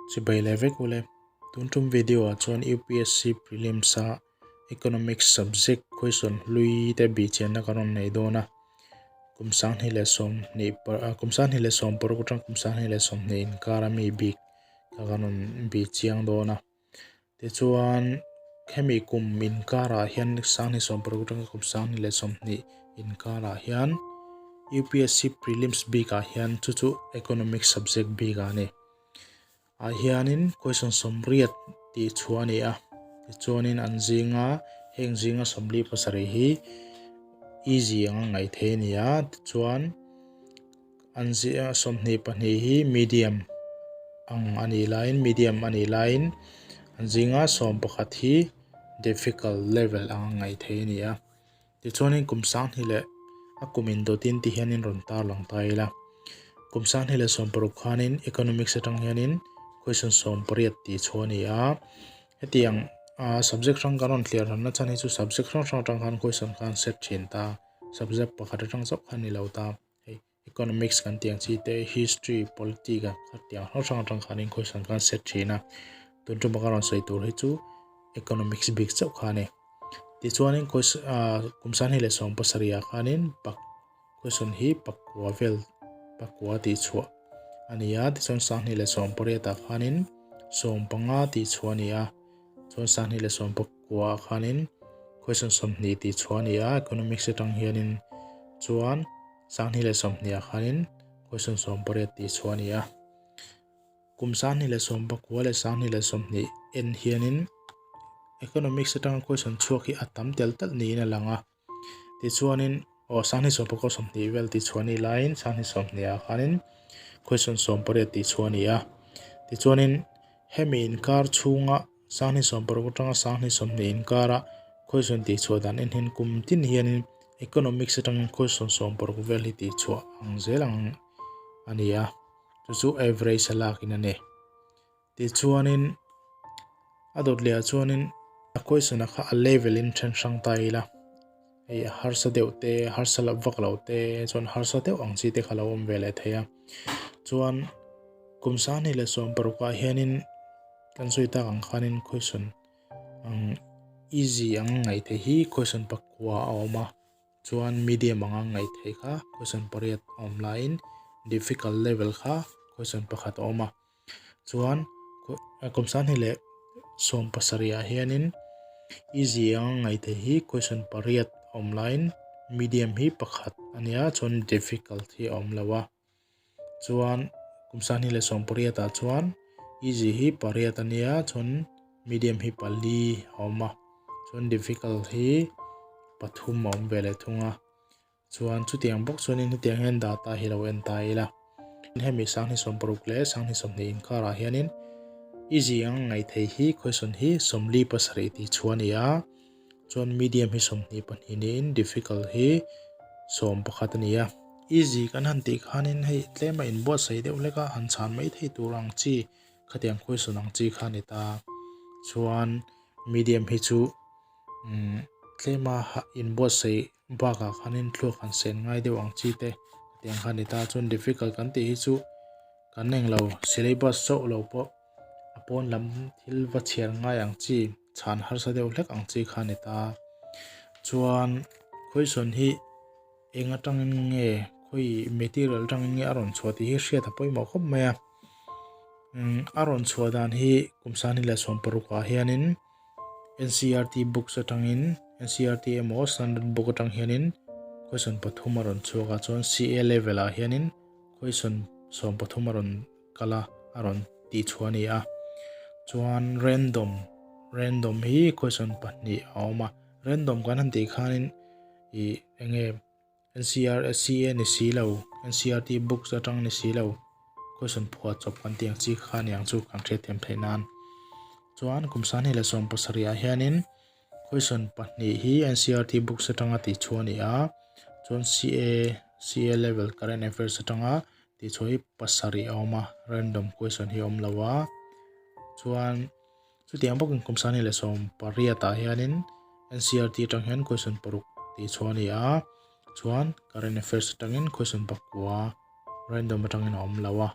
Chibai leh vek ule. Tun tum video ah chuan UPSC prelims a economics subject question hlui te bih chianna kan rawn nei dawn a. Kum sanghnih leh sawmhnih kum sanghnih leh sawm paruk atang kum sanghnih leh sawmhnih inkar a mi bik kha kan rawn bih chiang dawn a. Tichuan hemi kum inkarah hian sanghnih 16 atanga kum 20 leh 20 inkarah hian UPSC prelims bikah hian chu chu economics subject bikah a ni. Ah hianin question 80 tih chhuah a ni a, tichuanin an zinga heng zinga 47 hi easy anga ngaih theih a ni a, tichuan An ziah 22 hi medium ang a nih laiin medium a nih laiin an zinga 11 hi difficult level ang a ngaih theih a ni a. Tichuanin kum 20 leh a kum indawtin ti hianin rawn tarlang ta ila. Kum 2016 khanin economics atang hianin question 18 tih chhuah a ni a. Hetiang subject hrang kan rawn thliar hranna chhan hi chu subject hrang hrang atang khan question khan set thin ta. Subject pakhat atang chauh khan ni lo ta. Hei economics kan tih ang chi te history politic a kha tiang hrang hrang atang khanin question khan set thin a tun tum a ka rawn sawi tur hi chu economics bik chauh kha a ni tichuanin question ah kum 2017 ah khanin pak question hi pakua vel pakua tih chhuah a ni a tichuan 2018 ah khanin 15 tih chhuah a ni a chuan 2019 ah khanin question 20 tih chhuah a ni a economics atang hianin chuan 2020 ah khanin question 18 tih chhuah a ni a kum 2019 leh 2020 en hianin economics atanga question chhuak hi a tam tel tel niin a lang a tichuanin aw 2019 20 vel tih chhuah a nih laiin 2020 ah khanin question 18 tih chhuah a ni a tichuanin hemi inkar chhunga 2016 atanga 2020 inkara question tih chhuah dan en hian kum tin hianin economics atangin question 16 vel hi tih chhuah ang zel ang a ni a chu chu average a lakin a ni. Tichuanin a dawt leh ah chuanin a question a kha a level in then hrang ta ila hei a harsa deuh te harsa loh vak loh te chuan harsa deuh ang chi te kha lo awm ve leh thei a chuan kum 2016 ah hianin kan sawi tak ang khanin question ang easy ang ngaih theih hi question pakua a awm a chuan medium anga ngaih theih kha question pariat a awm laiin difficult level kha question pakhat a awm a. Chuan kum 2017 ah hianin easy anga ngaih theih hi question pariat a awm laiin medium hi pakhat a nia chuan difficult hi a awm lo a chuan kum 2018 ah chuan easy hi pariat a nia chuan medium hi pali a awm a chuan difficult hi pathum a awm ve leh thung a. Chuan chutiang bawk chuanin hetiang hian data hi lo en ta ila. Hemi 2016 leh 2020 inkarah hianin easy ang ngaih theih hi question hi 47 tih chhuah a ni a. Chuan medium hi 22 niin difficult hi 11 a ni a. Easy kan han tih khanin hei tlema inbuatsaih deuh hlek a han chhan mai thei tur ang chi khatiang question ang chi kha a ni ta. Chuan medium hi chu tlema inbuatsaih Bakah khanin thluak han sen ngai deuh ang chi te tiang kha ni ta chuan difficult kan tih hi chu kan eng lo syllabus chauh lo pawh a pawn lam thil va chhiar ngai ang chi chhan harsa deuh hlek ang chi kha ni ta chuan question hi eng atangin nge khawi material atangin nge a rawn chhuah tih hi hriat a pawimawh khawp mai a a rawn chhuah dan hi kum 2016 ah hianin. NCERT books atangin NCERT emaw standard book atang hianin question pathum a rawn chhuak a chuan CA level ah hianin question 13 a rawn kal a a rawn tih chhuah a ni a chuan random random hi question pahnih a awm a random kan han tih khanin ih enge NCRSCA ni si lo, NCERT books atang ni si lo, question phuah chawp kan tih ang chi kha aniang chu kan hriatthiam theih nan. Chuan kum 2017 ah hianin question pahnih hi NCERT books atanga tih chhuah a ni a, chuan CA, CA level current affairs atanga tih chhuah hi pasarih a awm a, random question hi a awm lo a, chuan Chutiang bawkin kum 2018 ah hianin NCERT atang hian question paruk tih chhuah a ni a, chuan current affairs atangin question pakua random atangin a awm lo a.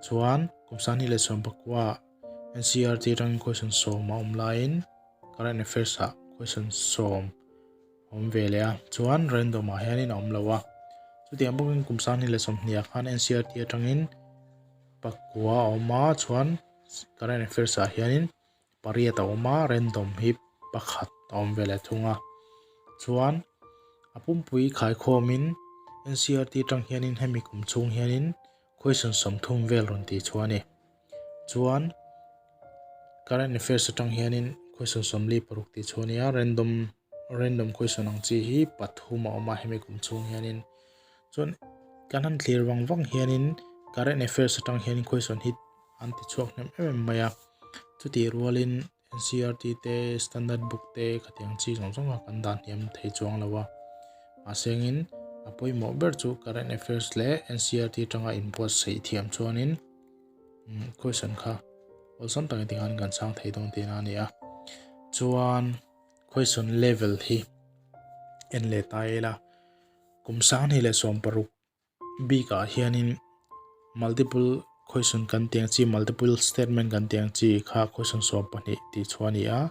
Chuan kum 2019 ah NCERT atangin question 10 a awm laiin current affairs ah question 10 a awm ve leh a, chuan random ah hianin a awm lo a. Chutiang bawkin kum 2020 ah khan NCERT atangin pakua a awm a, chuan current affairs ah hianin pariat a awm a, random hi pakhat a awm ve leh thung a. Chuan a pumpui khaikhawmin NCERT atang hianin hemi kum chhung hianin question 30 vel rawn tih chhuah a ni. Chuan current affairs atang hianin question 46 tih chhuah a ni a, random random question ang chi hi pathum a awm a hemi kum chhung hianin. Chuan kan han thlir vang vang hianin current affairs atang hianin question hi an ti chhuak hnem em em mai a, chutih rualin NCERT te standard book te khatiang chi zawng zawng a kan dah hniam thei chuang lo a, mahsengin a pawimawh ber chu current affairs leh NCERT atanga inbuatsaih thiam chuanin question kha awlsam takin tikhan kan chhang thei dawn tihna a ni a, chuan question level hi en leh ta ila kum 2016 Bikah hianin multiple question kan tih ang chi multiple statement kan tih ang chi kha question 12 tih chhuah a ni a,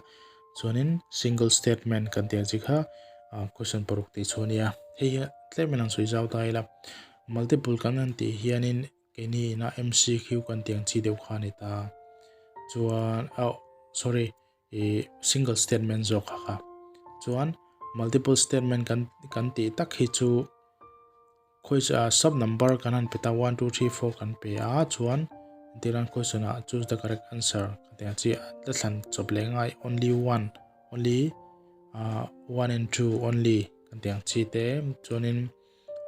chuanin single statement kan tih ang chi kha question 6 tih chhuah a ni a. Hei hi tlemin an sawi zau ta ila, multiple kan han tih hianin keini ina MCQ kan tih ang chi deuh kha a ni ta. Chuan oh sorry ih single statement zawk kha kha. Chuan multiple statement kan kan tih tak hi chu Khawi ah sub number kan han pe ta 1 2 3 4 kan pe a chuan entirnan question ah choose the correct answer ka ti ang chi la thlan chawp leh ngai only one only ah 1 and 2 only kan ti ang chi te chuanin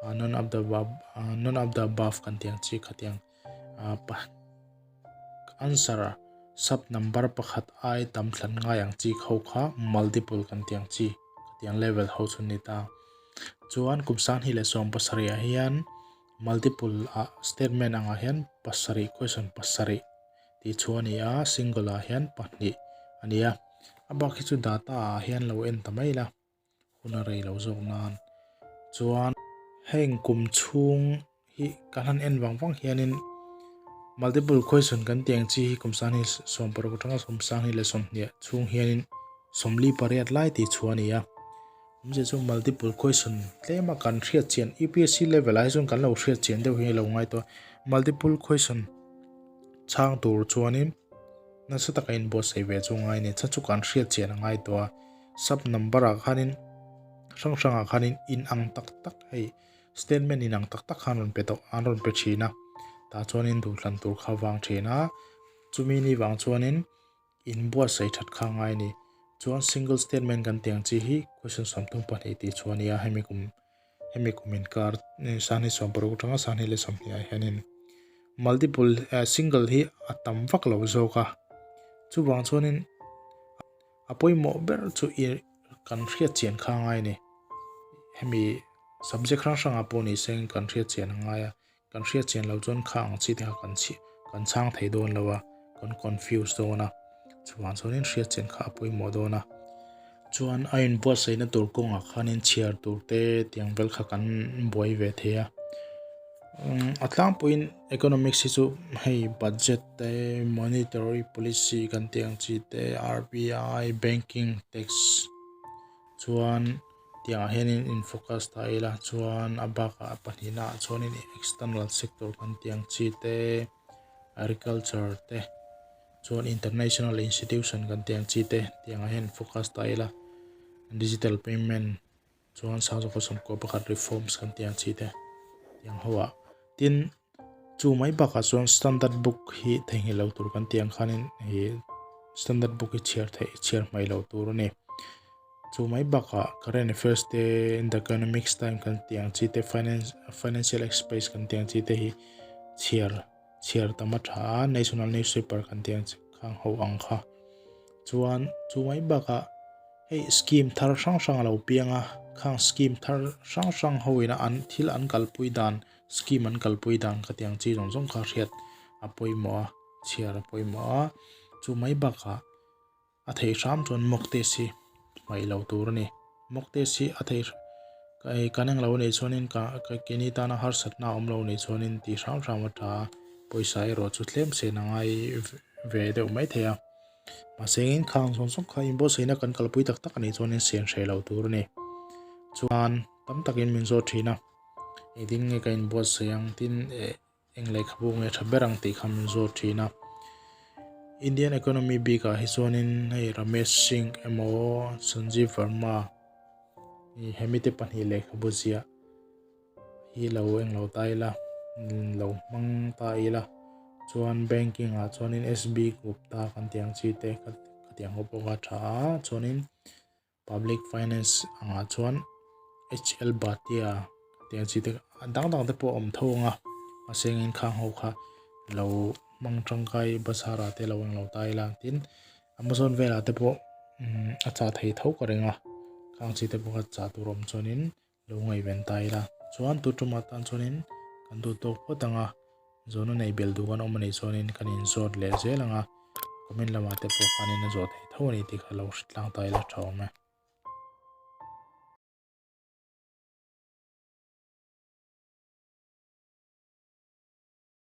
ah none of the above ah none of the above kan ti ang chi khatiang ah pa answer sub number pakhat ai tam thlan ngai ang chi ho kha multiple kan ti ang chi khatiang level ho chu ni ta. Chuan kum 2017 ah hian multiple ah statement angah hian pasarih question pasarih tih chu a ni a, single ah hian pahnih a ni a. A bak hi chu data ah hian lo en ta mai la, hun a rei lo zawk nan. Chuan heng kum chhung hi kan han en vang vang hianin multiple question kan tih ang chi hi kum 2016 atanga 2020 chhung hianin 48 lai tih chhuah a ni a. Awmzia chu multiple question tlema kan hriat chian UPSC level ah hi chuan kan lo hriat chian deuh hi a lo ngai tawh a. Multiple question chhang tur chuanin nasa taka inbuatsaih ve chu ngai a ni. Chhan chu kan hriat chian a ngai tawh a. Sub number ah khanin hrang hrangah khanin inang tak tak hei Statement inang tak tak khan rawn pe tawh an rawn pe thin a, tah chuanin duhthlan tur kha vang thin a, chumi ni vang chuanin inbuatsaih that kha ngai a ni. Chuan single statement kan tih ang chi hi question 32 tih chu a ni a, hemi kum hemi kum inkar 2016 atanga 2020 ah hianin multiple single hi a tam vak lo zawk a, chuvang chuanin A pawimawh ber chu i kan hriat chian kha ngai a ni. Hemi subject hrang hrangah pawh ni seng kan hriat chian a ngai a, kan hriat chian loh chuan kha ang chi te kha kan chhi kan chhang thei dawn lo a, kan confuse dawn a, chuvang chuanin hriat chian kha a pawimawh dawn a. Chuan a inbuatsaihna tur kawngah khanin chhiar tur te tiang vel kha kan buai ve thei a. A tlangpuiin economics hi chu hei budget te monetary policy kan tih ang chi te R_B_I banking tax chuan tiangah hianin in focus ta ila chuan a bakah a pahnihna ah chuanin external sector kan tih ang chi te agriculture te chuan international institution kan tih ang chi te tiangah hian focus ta ila digital payment. Chuan Sangzawka sawmkua pakhat reforms kan tih ang chi te tiang ho ah. Tin, chu mai bakah chuan standard book hi theihnghilh lo tur kan tih ang khanin ih standard book hi chhiar theih chhiar hmaih loh tur a ni. Chu mai bakah current affairs te in the economics time kan tih ang chi te finance financial express kan tih ang chi te hi chhiar chhiar tam a tha a national newspaper kan tih ang chi khang ho ang kha. Chuan chu mai bakah Hei scheme thar hrang hrang a lo piang a, khang scheme thar hrang hrang ho ina an thil an kalpui dan, scheme an kalpui dan ka tih ang chi zawng zawng kha hriat a pawimawh a, chhiar a pawimawh a, chu mai bakah a thei hram chuan mock test hi hmaih lo tur a ni. Mock test hi a thei kan englo anih chuanin ka keini tana harsatna a awm lo anih chuanin tih hram hram a tha a. Pawisa erawh chu tlem sen a ngai ve deuh mai thei a. Mahse engin khang zawng zawng kha inbuatsaihna kan kalpui tak tak a nih chuanin sen hreh loh tur a ni. Chuan tam takin min zawt thin a, engtin nge ka inbuatsaih ang tin eh eng lehkhabu nge tha ber ang tih kha min zawt thin a. Indian economy bikah hi chuanin hei Ramesh Singh emaw Sanjeev Verma hemi te pahnih lehkhabu ziah hi lo englo ta ila lo hmang ta ila chuan banking ah chuanin SB Gupta kan tih ang chi te ka tih ang ho pawh kha a tha a chuanin public finance angah chuan H_L Bhatia tih ang chi te a dang dang te pawh a awm tho ang a mahse engin khang ho kha lo hmang tangkai bazar ah te lo englo ta ila tin Amazon velah te pawh a chah thei tho ka ring a khang chi te pawh kha chah tur awm chuanin. Lo ngaihven ta ila chuan tu tumah tan chuanin kan duh tawk phawt ang a, zawhna nei belh duh kan awm a nih chuanin kan inzawt leh zel ang a, comment lamah te pawh khanin a zawh theih tho a ni tih kha lo hre tlang ta ila tha awm e.